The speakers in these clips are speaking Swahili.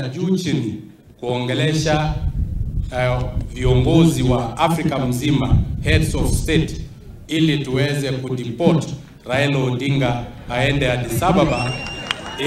Tutafanya juu chini kuongelesha viongozi wa Afrika mzima, heads of state, ili tuweze kudeport Raila Odinga aende Addis Ababa,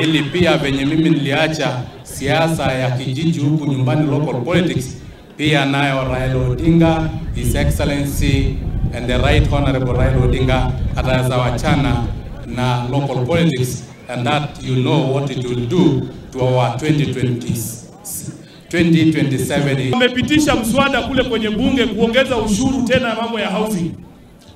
ili pia venye mimi niliacha siasa ya kijiji huku nyumbani, local politics, pia nayo Raila Odinga, His Excellency and the Right Honorable Raila Odinga ataweza wachana na local politics, and that you know what it will do to our 2027. Wamepitisha mswada kule kwenye bunge kuongeza ushuru tena mambo ya housing.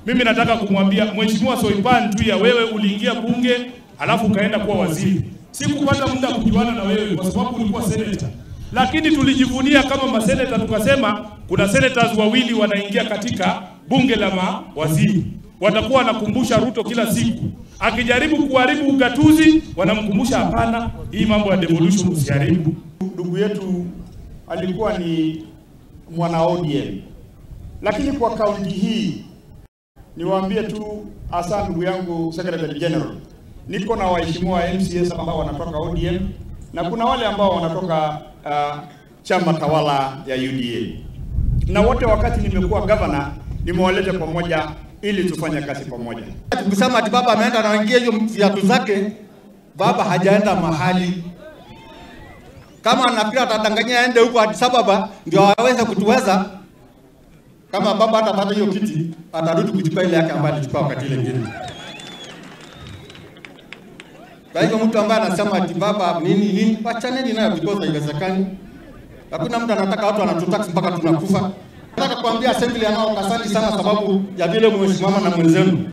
Mimi nataka kumwambia Mheshimiwa Soipan Tuya, wewe uliingia bunge alafu ukaenda kuwa waziri. Sikupata muda kujuana na wewe kwa sababu ulikuwa senator. Lakini tulijivunia kama maseneta, tukasema kuna senators wawili wanaingia katika bunge la mawaziri. Watakuwa wanakumbusha Ruto kila siku. Akijaribu kuharibu ugatuzi, wanamkumbusha hapana, hii mambo ya devolution usiharibu. Ndugu yetu alikuwa ni mwana ODM. Lakini kwa kaunti hii niwaambie tu, hasa ndugu yangu Secretary General, niko na waheshimiwa MCS ambao wanatoka ODM na kuna wale ambao wanatoka chama tawala ya UDA. Na wote wakati nimekuwa governor nimewaleta pamoja ili tufanye kazi pamoja. Tukisema ati baba ameenda na wengie hiyo viatu zake, baba hajaenda mahali. Kama anafikiri atadanganyia aende huko Addis Ababa ndio aweze kutuweza, kama baba atapata hiyo kiti atarudi kuchukua ile yake ambayo alichukua wakati ile nyingine. Kwa hivyo mtu ambaye anasema ati baba nini nini, wachaneni nayo because haiwezekani. Hakuna mtu anataka watu wanatutax mpaka tunakufa. Nataka kuambia assembly ya Narok asante sana sababu ya vile mmesimama na mwenzenu.